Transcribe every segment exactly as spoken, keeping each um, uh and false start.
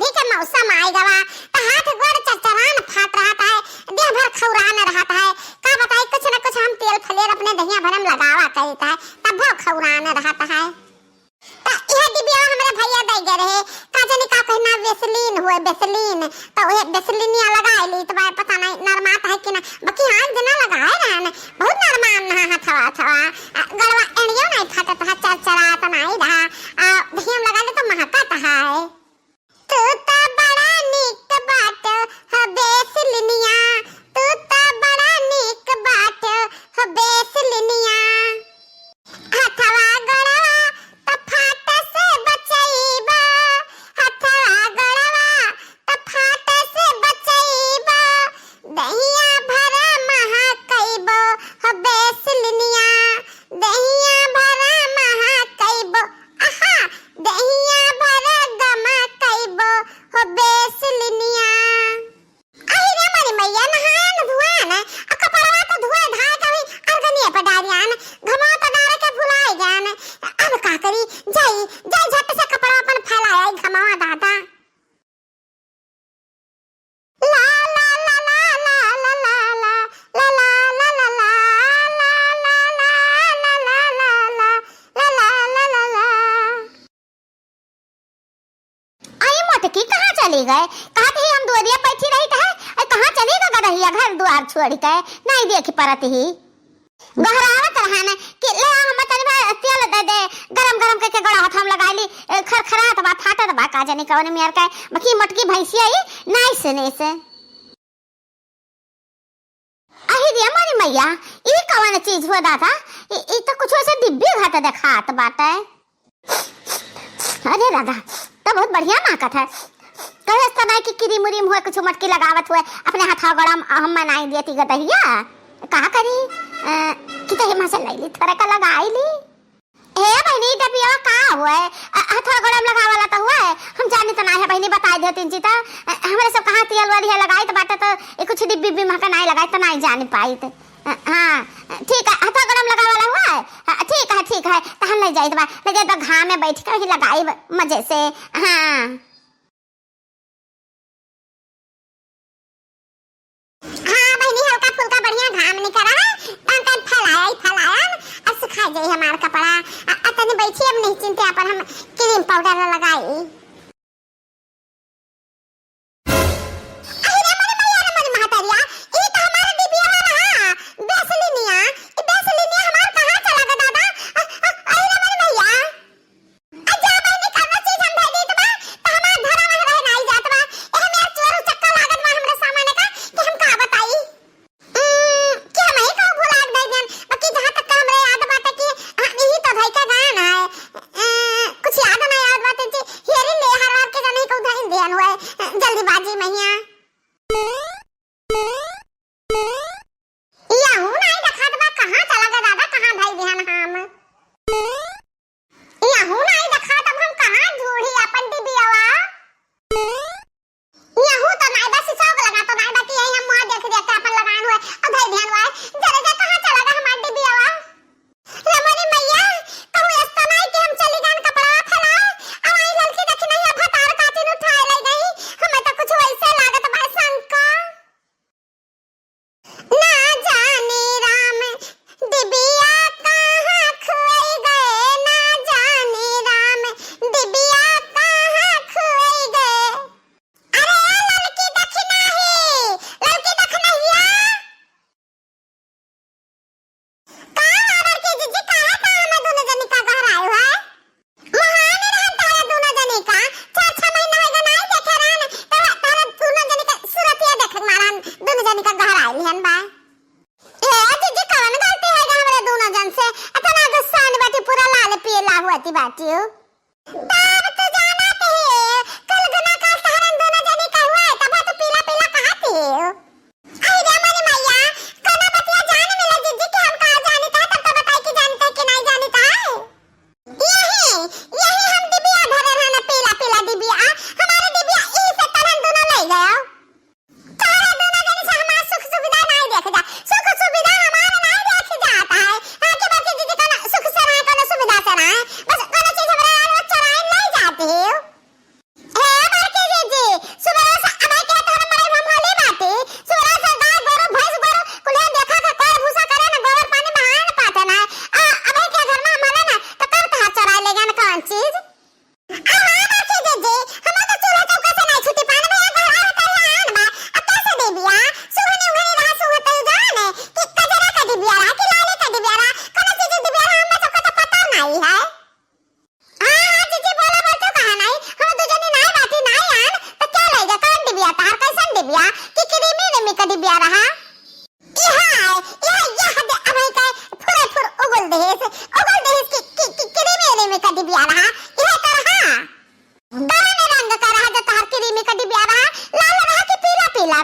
ठीक है, मौसम आइ गवा, त हाथ गोड़ चरचरान फाट रहत है, देह भर खौरान रहत है। का बताई, कुछ न कुछ हम तेल फलेल अपने दहिया भर में लगावा करित है, तब वो खौरान रहत है। त इहे डिबिया हमरे भैया दइ गए रहे, का जानी का कहना, वेसलीन हुए, वेसलीन। त उहे वेसलीनिया लगाइ ली, त भाई पता नहीं नरमात है कि ना, बाकी हाथ देना लगाए रहन, बहुत नरमान रहा हथवा, हथवा। आ, गड़वा एड़ियो नहीं फटत है, चरचरात नहीं रहा। आ, दहिया में लगा ले त महकत है। तू त बड़ा नीक बाट हो वेसलीनिया, तू त बड़ा नीक बाट हो वेसलीनिया। हथवा गोड़वा त फाट से बचइबा, हथवा गोड़वा त फाट से बचइबा, दहिया भर महकइबो हो वेसलीनिया, दहिया भर महकइबो, आहा, दहिया भर गमकइबो हो वेसलीनिया। अहि रे मोरी मइया, नहायन धुआन, आ कपड़वा तो धुआय धाय के वही अरगनिया पर डारियान, घमवा तो डारे के भुलाय गयान। अब का करी, जाई, जाई झट से कपड़वा अपन फैलाय आई घमवा दादा। ला, ला, ला, ला। आई मोटकी कहाँ चली गए? कहत ही हम दुआरिया बैठी रहित है, अरे कहाँ चली गए गदहिया घर दुआर छोड़ के? नहीं देख परत ही। गोहरावत रहन कि ले आ, हम तनी भर तेल दे दे, गरम गरम करके गोड़ा हाथ हम लगाई ली, ए, खरखरात बा, फाटत बा, का जानी कवन मेर के, बाकी मोटकी भैंसिया ई नाई सुने से। अहि रे मोरी मइया, ई कवन चीज हुआ दादा? ई, ई तो कुछ ऐसे डिब्बी घाट देखात बाटे। अरे दादा, तो बहुत बढ़िया महकत है। कहे तो नहीं कि क्रीम उरीम हुए, कुछ मटकी लगावत हुए, अपने हाथवा गोड़ा हम, हम मनाई दिए ती गदहिया। का करी? अ, कि तो हिमा से लैली, थोड़े का लगाई ली। ए बहिनी, डबिया का हुए? अ, हथवा गोड़ा में लगावे वाला तो हुए। हम जानी तो नहीं है बहिनी, बताई देती जी तो। अ, हमरे सब कहाँ तेल वाली है लगाई तो बाटे तो, ए, कुछ डिब्बी उब्बी महका नहीं लगाई तो नहीं जानी पाई तो। अ, हाँ, ठीक है, हथवा गोड़ा में लगावे वाला हुए। अ, ठीक है, ठीक है, तो हम ले जाई तो बा, ले जाई तो घाम में बैठ के ही लगाई मजे से। हाँ। हाँ बहिनी, हल्का फुल्का बढ़िया घाम निकरा है, तन तन फैलाया ही फैलाया, अब सुखा जाई हमार कपड़ा। आ, आ तनी बैठी, अब नहीं चिंते, अपन हम क्रीम पाउडर लगाई। अरे रे मोरे मैया रे मोरे महतरिया, ई तो हमार डिबिया वाला है, वैसलीनिया, ई वैसलीनिया हमार कहाँ चला गया दादा? आ, आ, अरे रे मोरे मैया। आ जा बहिनी, कवनो चीज हम धइ दीत बा, त हमार धरा वहीं रह नाई जात बा। एह में चोर उचक्का लागत बा हमरे सामान का, कि हम का बताई। उम्म, कि हम ही का भुला के धइ देन, बाकी जहाँ तक हमरे याद बाटे कि हम यही तो धइ के गए ना है। अ, कुछ याद ना याद बाटे जी, हेरी ले हर हर के जाने को धइ देन हुए, अ, जल्दीबाजी में हिया। यहू नाई देखात बा, कहाँ चला गया दादा, कहाँ धई दिहन हम? यहू नाई देखात, अब हम कहाँ ढूंढी अपन डिबियावा? यहू तो नाई बा, सिसोक लगा तो नाई बा कि यही हम मुँह देख देख के अपन लगान हुए, और धई दिहन हुए। जरे जा, कहाँ चला गया हमार डिबियावा? रे मोरी मैया, कहूँ ऐसा नाई कि हम चली गन कपड़ा फैलाए, अब आई ललकी देखी नहीं, अब भतार काटिन उठाए ले गई। हमें तो कुछ वैसे लागत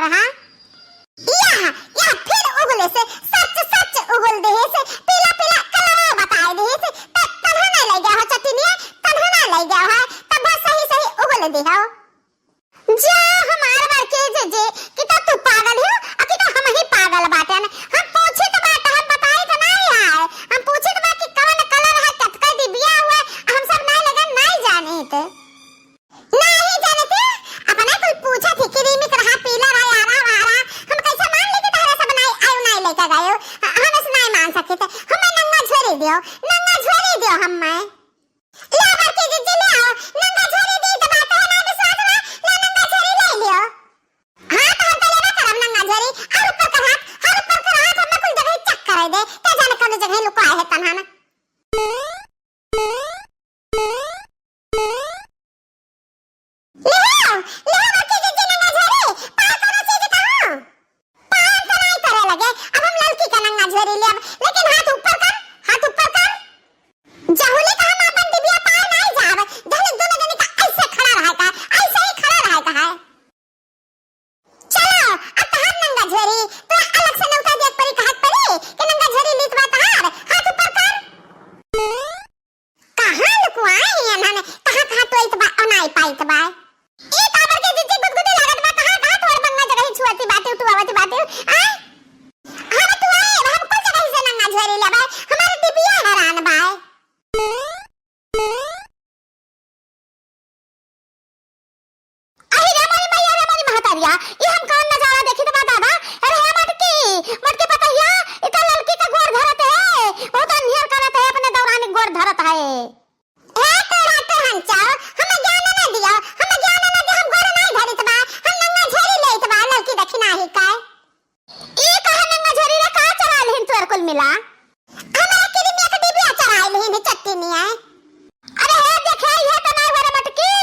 रहा। यह, यह फिर उगले से, सच, सच उगल देहे से, पीला, पीला कलरवा बताए देहे से, त-, तन्हा नाहीं लइ गया हो चटिनिया, तन्हा नाहीं लइ गया हो, तब सही, सही उगल देहो। जा हमार बड़के जीजी, कि तो तू पागल हो, अ कि तो हमहीं पागल बाटेन। हम पूछित बाटे, हम बताइत नाहीं है। हम पूछित बा कि कवन कलर है, कतका डिबिया हुआ, हम सब नाहीं लगे, नाहीं जानित। नाहीं जानित, अपने कुल पूछत ही, क्रीमी रहा, पीला रहा, हरा, हरा। हम कैसे मान ली कि तहरे सब नाहीं, आयु नाहीं लेके गयो। हम ऐसे नाहीं मान सकित। हमें नंगा झोरी दियो, नंगा झोरी दियो हमें। ले बड़की जीजी ले आओ, नंगा झोरी दी तो बात है ना विश्वास ना, ले नंगा झोरी ले लियो। हाँ, तो हम तो लेबे करब नंगा झोरी, और ऊपर कर हाथ, और ऊपर कर हाथ, हमें कुल जगह check कराई दे, ते जाने कौन जगह लुकाए है तन्हा ना। ले आओ, ले आओ बड़की जीजी नंगा झोरी, पाए कोनो चीज कहूँ। पाए तो नाहीं करे लगे, अब हम ललकी का नंगा झोरी लेब, लेकिन हाथ ऊपर कर, हाथ ऊपर कर। जहुले का हम अपन डिबिया पाए नाहीं जाब, जहुले दोनों जने का ऐसे खड़ा रहे का, ऐसे ही खड़ा रहे का है। चलो, अब तहार नंगा झोरी, तोरा अलग से नौता दिया परी, कहत परी कि नंगा झोरी लीत बा तहार, हाथ ऊपर कर। कहाँ लुकुआए हैं इन्हन, कहाँ, कहाँ तोइत बा, ओनाई पाइत बा। ई काबर के जीजी गुदगुदी लागत बा, कहाँ, कहाँ तोर बंगा जगह छुअती बाटे, उठुआवती बाटे, आय? हम तू आए, हम कुल जगह से नंगा झोरी लेबे, हमार डिबिया हैरान बा। अरे रे मोरी मैया रे मोरी महतरिया, ई हम कौन नजारा देखित बा दादा? अरे हे मटकी, मटकी पतहिया, ई तो ललकी का गोड़ धरत है, बहुत अन्हियर करत है, अपने दौरानी गोड़ धरत है। हे तोरा तो हंचा, हम ज्ञान न दिया, हम ज्ञान न दिया, हम गोड़ नहीं धरित बा, हम नंगा झोरी लेत बा, ललकी दखिनाही का। ई कहा नंगा झोरी रे, का चराइल हिन तोर कुल मिला? हमरा किरिमिया के डिबिया चराइल हिन चट्टिनिया। अरे हे देखे, ये तो नहीं हो रे मटकी।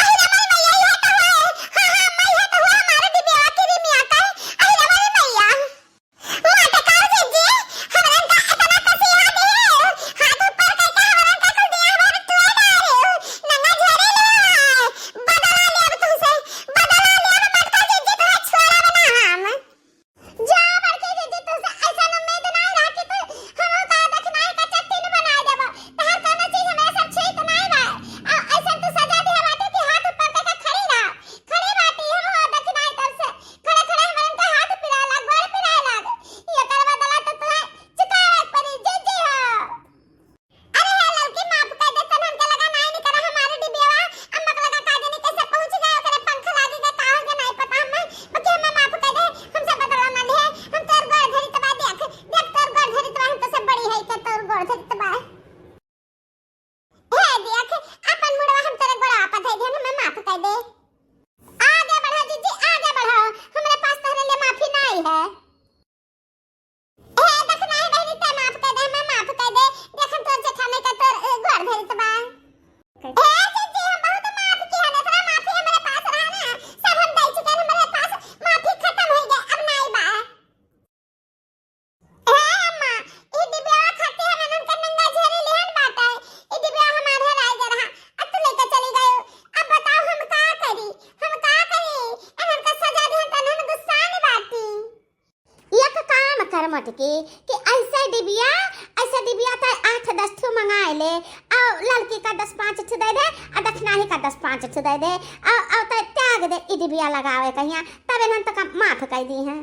अरे रे मोरी मैया, ये तो है। हाँ, हाँ, मैं ये तो हुआ हमारे डिबिया किरिमिया का। अरे रे मोरी मैया। मोटे काऊ जीजी, हमरन का इतना कसिया दे। हाथ ऊपर करके हमरन का कुल दिया हमारे टुए डारे। नंगा झोरी ले आए। बदला ले अब तुमसे। बदला ले अब मटका जीजी, तोरा छोड़ब ना हम। जा बड़की जीजी, तुमसे ऐसा उम्मीद नाहीं रहा कि तू हमहू का दखिनाही का चट्टिन बनाए देबो। तहार कौनो चीज हमरा सब छीत नाहीं बा। आ ऐसा तू सजा दिया बाटे कि हाथ ऊपर करके खड़ी रहा। खड़ी बाटी हम हो दखिनाही तब से। खड़े खड़े हमरन का हाथ पिराए लाग, गोड़ पिराए लाग। एकर बदला तो तुहे चुकावे पड़ी जीजी हो। अरे हे ललकी, माफ कर दे, तन हमके लगा नाहीं निकरा हमारे डिबियावा। अम्मा के लगा का जाने कैसे पहुँच गए, ओकरे पंख लागे के का हो गए नाहीं पता हमें। बाकी हमें माफ कर दे, हमसे बदला ना ले। हम तोर गोड़ धरित बा, देख, देख तोर गोड़ धरित बा, हम तो सब बड़ी है के तोर गोड़ धरित बा। हे देख, अपन मुड़वा हम तोरे गोड़वा पर धइ देन, हमें माफ कर दे। आगे बढ़ो जीजी, आगे बढ़ो, हमरे पास तोहरे लिए माफी नाहीं है। हे दखिनाही बहिनी, ते माफ कर दे, हमें माफ कर दे। देख, हम तोर जेठानी का तोर, अ, गोड़ धरित बा। हे जीजी, हम बहुत माफ किहन, इतना माफी हमरे पास रहा ना, सब हम दे चुके, हमरे पास माफी खत्म हो गए, अब नाहीं बा। हे अम्मा, ई डिबिया खातिर हम इनका नंगा झोरी लिहन बाटे, ई डिबिया हमार हेराई गए रहा, अब तू लेके चली गयो। अब बताओ हम का करी, हम का करी? इनका सजा दिहन त हम गुस्सा में बाटी। एक काम कर मटकी कि ऐसे डिबिया, ऐसे डिबिया तै आठ दस ठो मंगाए ले, और ललकी का दस पाँच ठो दे दे, और दखिनाही का दस पाँच ठो दे दे, और, और तै त्याग दे, ई डिबिया लगावे कहिया, तब इन्हन तक माफ कर दिहैं।